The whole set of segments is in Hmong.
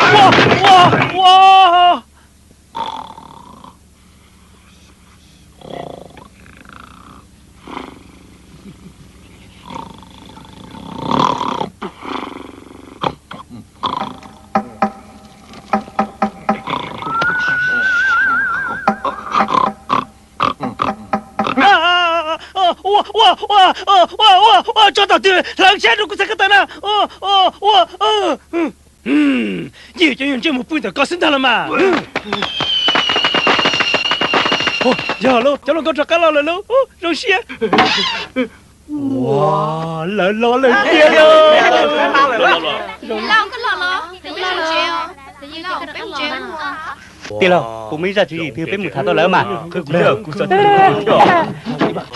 Ua, ua, ua. Ua, ua, ua, ua, ua, ua, tso tom twg, hlawv sab rau kuv txhais ko taw na. Ua, ua, ua, ua. Yeej yuav cov nyuag ntsej muag pw ntawm koj xwb ntag los mas. Yog lauj, cov hluas nkauj rov qab los lawm lauj, zoo siab. Ua, lawv los lawm tiag lauj. Tij laug, kuv muaj ib zaj tswv yim twg peb mus tham tau lawm mas.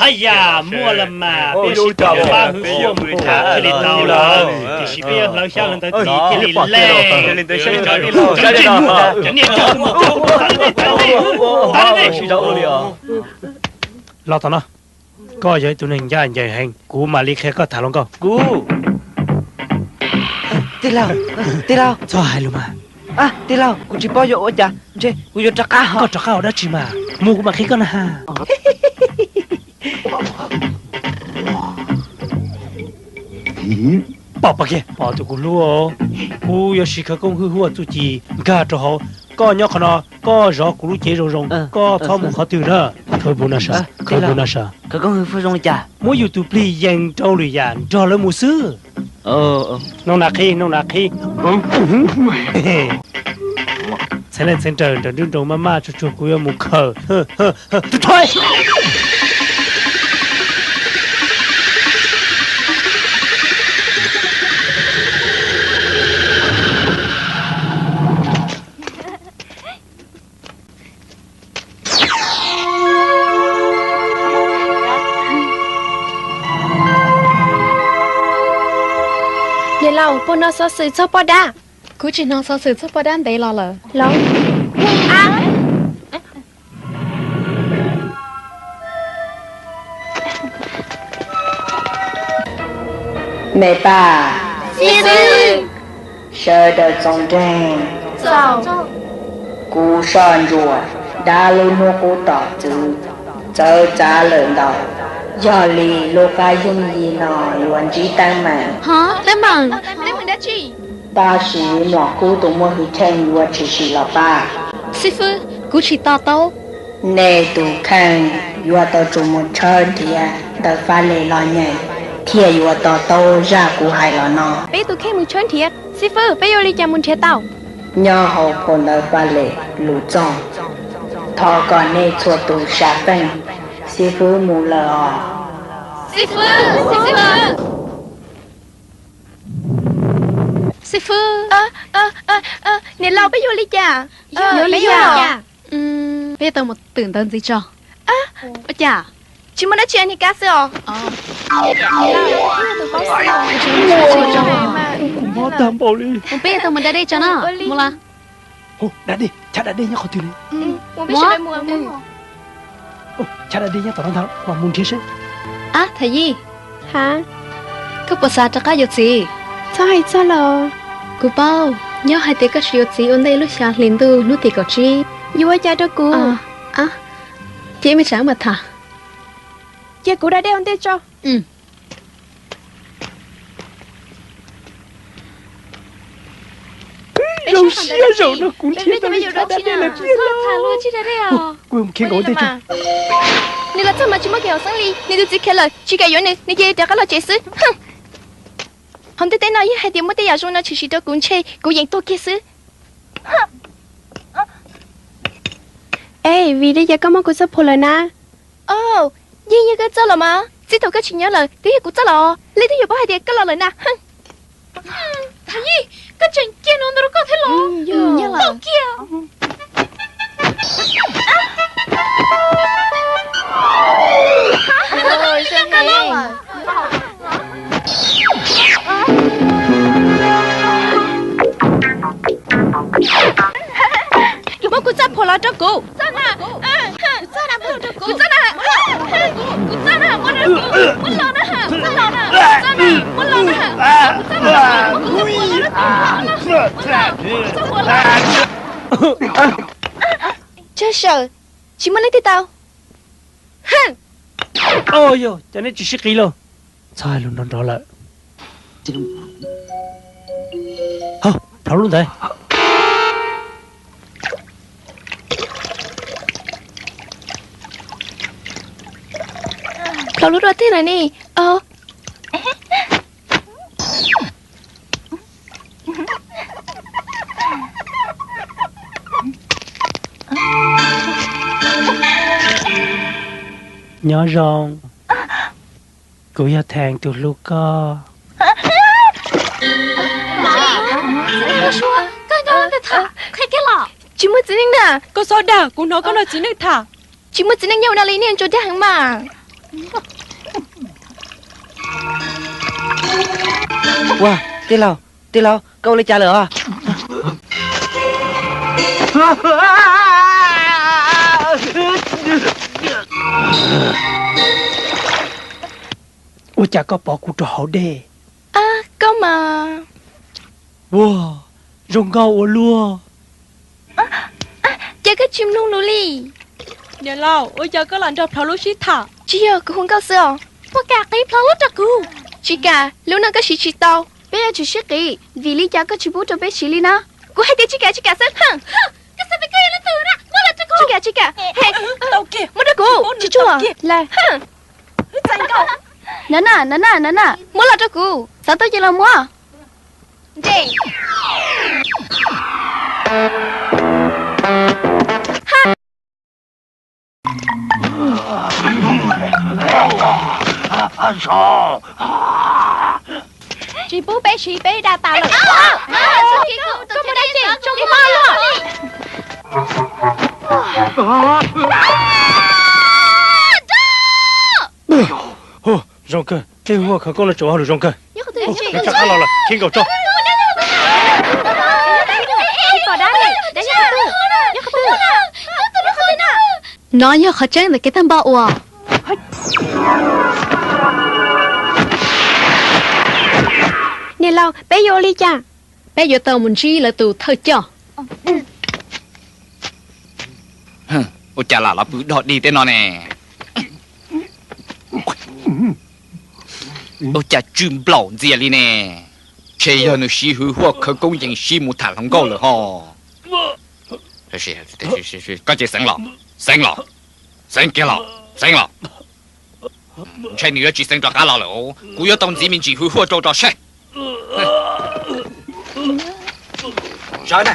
Haj yam muaj los mas, peb sib tham fab hwv fua mus tham thiaj li tau lawm, tiam sis peb yuav hlawv xyab hlawv ntawv txiv thiaj li lej. Los tom no, koj yog ib tug neeg ncaj ncees heev, kuv mam li qhia koj tham hluas nkauj. Kuv, tij laug, tij laug, txhob hais lus mas. Tij laug, kuv tsis paub yuav ua cas, ntshe kuv yuav rov qab. Koj rov qab ua dab tsi mas, mus kuv mam qhia koj na ha. Pom, pom kiag, pom tus kuv hlub, kuv yuav siv khawv koob hwj huaj txuj ci nkag rau hauv. Koj nyob qhov no, koj zov kuv lub cev zoo zoo, koj txhob mus qhov twg na. Khawv koob hwj huaj zoo li cas? Muab yus tus plig yees rau lwm yam nrog lawv mus xwb. Noo nas qhib, noo nas qhib. Txheeb leej txheeb raws nram nruab nroog maj maj tsuag tsuag kuv yuav mus khaws. Niam laus, puas hnov xov xwm txog poj dab? Kuv tsis hnov xov xwm txog poj dab ntev los lawm. Laus. Me paj, sawv daws txaus ntseeg. Kuv soj ntsuam dab lub hnub qub tom txwv txawv txav lawm ntau. Yog li lub qab yooj yim no yuav ntsib teeb meem. Teeb meem? Tab sis mlom kub tus muaj hwj chim yuav tshwm sim los pab. Xib fwb, kuv tsis to taub. Nej tus kheej yuav tau tsum mus tshawb nrhiav ntawm Faj Les los nyeem thiaj yuav to taub zaj kuv hais los no. Peb tus kheej mus tshawb nrhiav? Xib fwb, peb yuav ua li cas mus nrhiav tau? Nyob hauv phau ntawv Faj Les lus txooj. Thov kom nej txhua tus sam feej, xib fwb mus lawm os. Xib fwb, xib fwb. Xib fwb. Niam laus, peb yuav ua li cas? Yuav ua li cas? Peb yuav tau mus twm ntawv ntxiv tso. Ua cas? Tsis muaj dab tsi, niag kab xwb os. Mob tag npaum li. Peb yuav tau mus da dej tso na. Mus los. Da dej, chav da dej nyob qhov twg li? Chav da dej nyob tom no ntag, mus nrhiav seb. Ab, Thaj Yij. Ha? Koj puas xav rov qab yuav txiv? Txhob hais txog los. Kuv paub, nyob hais tias koj tsis yuav txiv ua ntej lub xya hli ntuj hnub tim kaum tsib. Yuav ua cas rau kuv? Cia me tsam mam tham. Cia kuv da dej ua ntej tso. Zoo siab zaum no kuv nrhiav tau li chav da dej lawm tiag lauj. Kuv mus khiav nkaus ua ntej tso. Nws los txog mas tsis muaj kev haum xeeb li, nws tus txiv khiav lawm tsis kam yuav nws, nws cia li rov qab los tsev xwb. Hauv ntiaj teb no yog hais tias muaj tej yam zoo no tshwm sim rau kuv ntshe kuv yeem tuag kiag xwb. Es vim li cas koj muab kuv txoj phuam lawm na? Yeej yog koj txoj los mas, txij thaum koj tsis nyob lawm twb yog kuv txoj los, leej twg yuav paub hais tias koj los lawm na. Thaj Yij, koj tseem cia nws ua ntau rau koj thiab los? Tau kiag. Yuav muab kuv txoj phuam los rau kuv. Kuv txoj na, kuv txoj na. Tsawg sawm, tsis muaj leej twg tau. Yog cov neb tsis sib qiv los txhob hais lus nrov nrov lawm. Hov, plhov lub ntawd. Plhov lub rau tij na ne. Nyob zoo, kuv yog Theej tus hlub koj. Tsis muaj txiv neej na. Koj txhob dag, kuv hnov koj nrog txiv neej tham. Tsis muaj txiv neej nyob ua no li, niag ntsuag dag heev mas. Ua, tij laug, tij laug, koj ua li cas lawm os? Ua cas koj pov kuv rau hauv dej? Koj mas. Ua, zoo nkauj ua luaj. Cas koj tsis mloog lus li? Niam laus, ua cas koj lam nrog plhov lub sib tham? Tsis yog, kuv hu nkauj xwb os. Puas kam qiv plhov lub rau kuv? Tsis kam, lub no koj siv tsis tau. Peb yuav tsum sib qiv, vim li cas koj tsis pub rau peb siv li na? Kuv hais tias tsis kam, tsis kam xwb. Koj xav tias koj yog leej twg na, muab los rau kuv. Tsis kam, tsis kam. Muab rau kuv, tsis tshua lawm. Na na, na na, na na, muab los rau kuv, xav tuaj ces los muab. Tsis pub peb siv, peb dag tas lawm. Zoo kawg, tej huaj khawv koob no tseem ua hauj lwm zoo kawg. Rov qab los lawm, khiav nkaus tso. No yog qhov tseeb ntawm kev tag npa uas. Niam laus, peb yuav ua li cas? Peb yuav tau mus ntsib lawv tus thawj coj. Ua cas lam los pw dog dig tej no ne? Ua cas tsw nplaum ntxias li ne? Ntshe yog nws siv hwv huaj khawv koob yees sib mus tham hluas nkauj lawm ho. Koj ces xeev los, xeev los, xeev kiag los, xeev los. Ntshai nws yuav tsis xeev rov qab los lawm, kuv yuav tau ntxiv me ntsis hwv huaj rau tso seb. Sawv na,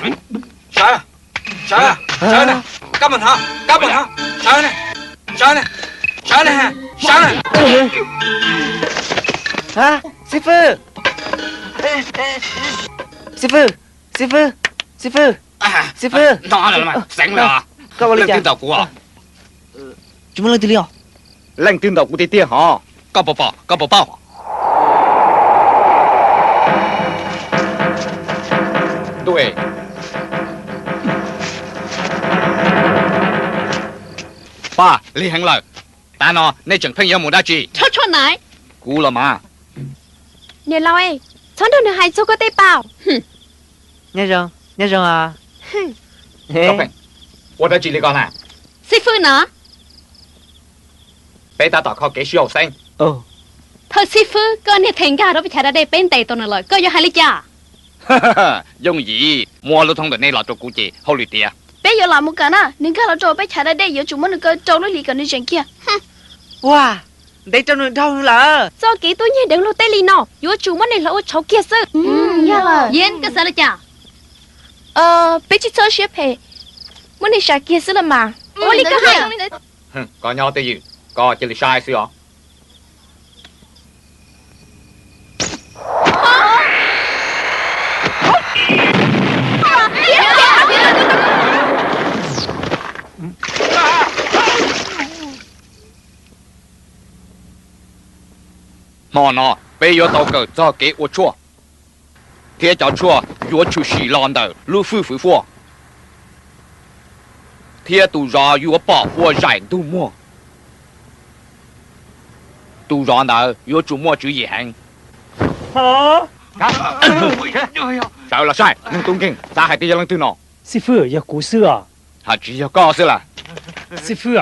sawv, sawv, sawv na, kab mus no, kab mus no, sawv na, sawv na, sawv na, sawv na. Xib fwb, xib fwb, xib fwb, xib fwb, xib fwb. Xeev lawm, koj ua li cas? Leej twg ntaus kuv? Tsis muaj leej twg li os. Leej twg ntaus kuv tiag tiag hov? Koj puas pom, koj puas paub? Pab, lig heev lawm. Tav no nej tseem pheej yuav mus dab tsi? Txhob tshuaj naiv. Kuv los mas. Niam laus, txhob nrog nws hais txog koj tej paub. Nyob zoo, nyob zoo os. Ua dab tsi li koj na? Xib fwb no. Peb tab tom kho kev sib haum xeeb. Thawj xib fwb, koj niag theem nkag rau peb chav da dej peb ntes tau nws lawm, koj yuav hais li cas? Yooj yim, muab lub thoob ntawm nej los rau kuv ces hauj lwm tiav. Peb yuav los mus kom na, nws nkag los rau peb chav da dej yuav tsum muab nws kaw rau lub hlis kom nws zeem kiag. Ua, ntev rau nws dhau lawm. Txoj kev tuaj nyiag deev luag tej li no yuav tsum muab neeg hloov ua tshauv kiag xwb. Yeeb, koj xav li cas? Peb tsis txhob siab phem, muab neeg sam kiag xwb los mas. Ua li koj hais. Koj nyob twj ywm, koj cia li saib xwb os. Hmo no peb yuav tau kawm txog kev ua tshuaj, thiab cov tshuaj yuav tshwm sim los ntawm lub fwj fwv fuaj, thiab tus zov yuav pom huaj zaim ntug muag. Tus zov ntawd yuav tsum muaj tswv yim heev. Sawv los saib, neeg tub nkeeg xav hais tias yog leej twg no? Xib fwb, yog kuv xwb os. Hos tsis yog koj xwb las? Xib fwb,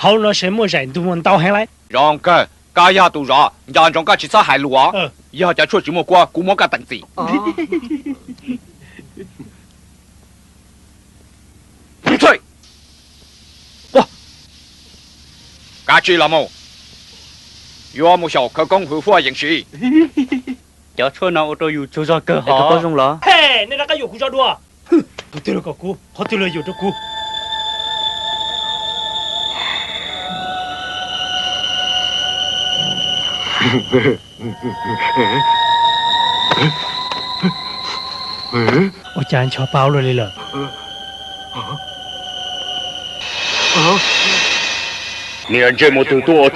hauv no ces muaj zais ntug muag ntau heev lawm. Zoo kawg, koj yog tus zov, nco ntsoov koj tsis txhob hais lus os. Yog cov tshuaj tsis muaj kuab, kuv muab koj teem txim. Kav tsij los mus, yuav mus xyaum khawv koob hwv huaj yees siv. Cov tshuaj no ua rau yus tsaug zog kawg hos. Nej rov qab yuam kuv zov dua. Qhov twg los kom kuv, qhov twg los yuam rau kuv. Ua cas ncho pa luaj li lawm? Niag ntsej muag twg tuaj ua